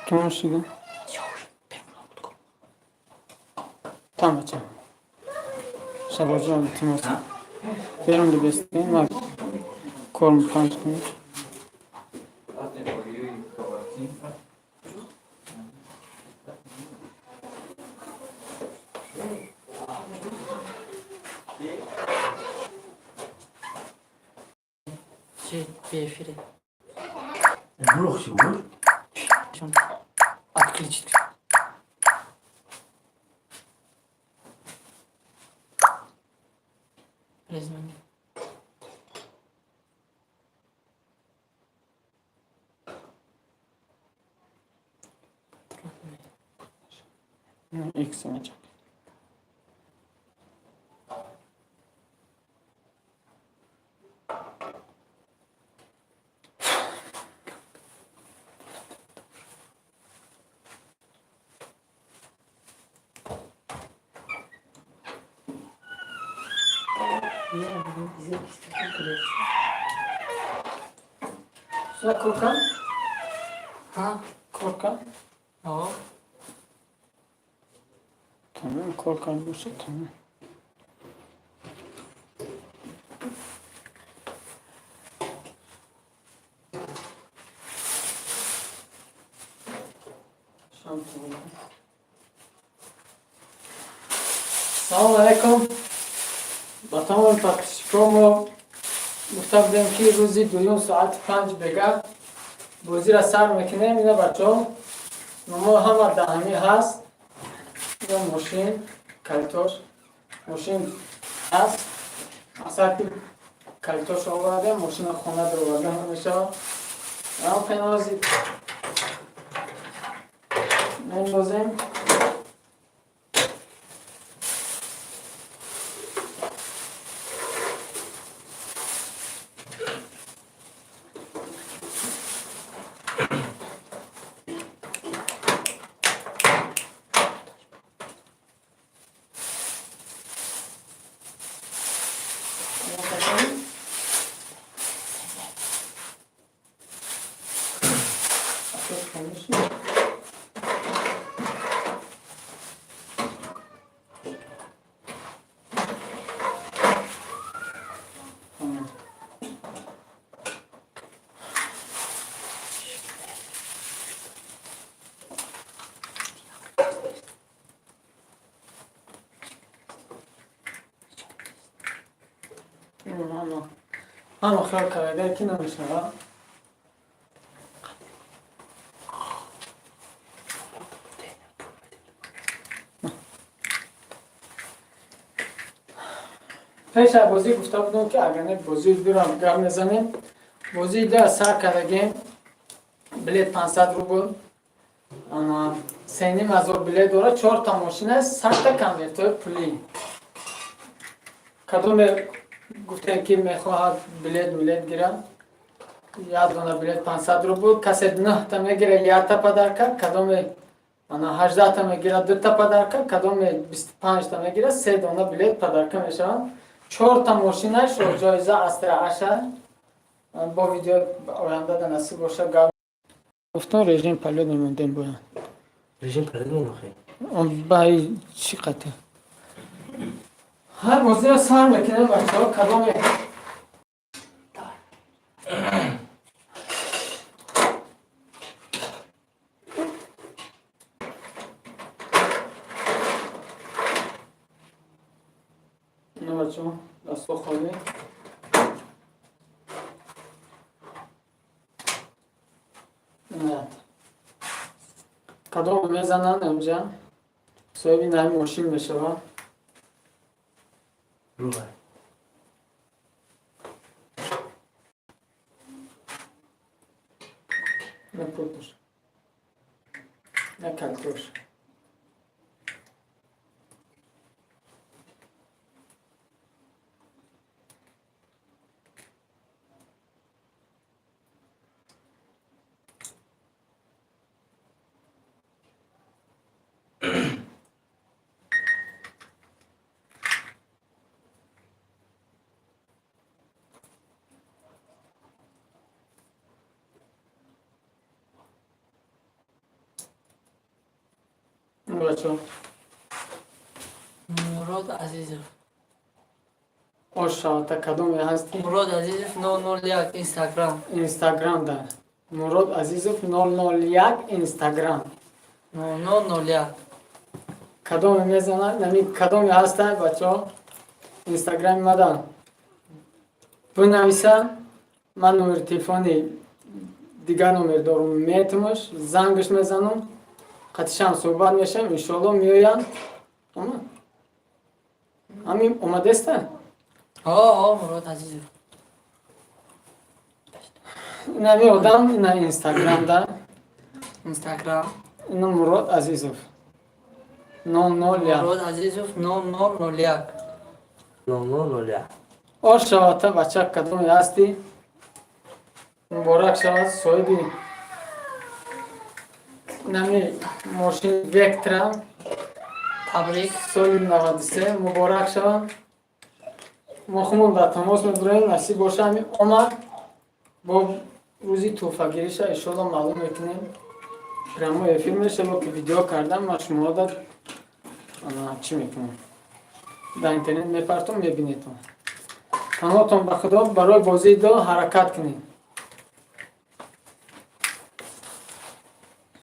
Кимон шида? Там бача. Шабоҷон, илтимос. Берун дубестен, ма корм панҷ кунед. Чи беэфире? Блок буд? Отключить. Перезвони. Икс мечак. Корка? Ҳа? Корка? О. Тамом, кор карда бошад, тамом. Салом алайкум ба тамоми подписчикомо. Гуфта будем, ки рӯзи дуюм соати 5 бега бозиро сар мекунем. Ина, бачаҳо, номо ҳама даҳамӣ ҳаст. Ина, мошин, калитош, мошин ҳаст. Мақсад ки калитош овардем, мошина хона дароварда намешавад. Ам пенози мендозем. Ҳама хиёл карда, ки намешавад. Пеш аз бозӣ гуфта будам, ки агар не, бозии дурам гап мезанем. Бозии ду сар кардагем. Билет 500 рубл, 3500 билет дорад, чорта мошина, 100-та конвертҳои пулӣ. Кадоме гуфтем, ки мехоҳад билет милет гирад, як дона билет 500 рубл. Касе нӯҳта мегира, якта подарка, кадоме ана 18-та мегирад, дута подарка, кадоме 25-та мегирад, се дона билет подарка мешаванд. Чорта мошинаш ҷоиза астра аша. Бо видео оянда да насиб боша гап. Гуфтам, режим полёт мемондем бояд. Режим полёт мемохе. Бай чӣ қате ҳар бозиро сар мекунем, бачаҳо. Кадоме ина, бачаҳо, дастҳо холӣ. Кадом мезананд, инҷа соҳиби нави мошин мешавад. Руга. На пул бош, на калтош. Бачо. Мурод Азизов. Ош шавата, кадоме ҳасти? Мурод Азизов 001, Инстаграм. Инстаграм да Мурод Азизов 001, Инстаграм. 0001. Кадоме мезанад, нами кадоме ҳаста, бачо, Инстаграми мада бинависа. Ман номери телефони дигар номер дорум, метумаш, зангаш мезанам, қатишам суҳбат мешавем, иншоалло меоянд. Омад, ҳамин омадеста? Ҳо, Мурод Азизов. Инами одам, ина Инстаграмда. Инстаграм. Ина Мурод Азизов 001. Мурод Азизов 0001. 0001. Ош шавата, бача, кадоме ҳастӣ, муборак шавад, соҳиби нами мошин Вектра. Табрик. Соли 93, муборак шавад. Мо хумон дар тамос мебуроем, насиб боша, ҳами омад, бо рӯзи тӯҳфагириша иншоалло маълум мекунем, прямой эфир мешава ки видео кардам, ма шумода чӣ мекунам, дар интернет мепартом, мебинедтон. Паноҳтон ба Худо, барои бозии до ҳаракат кунед.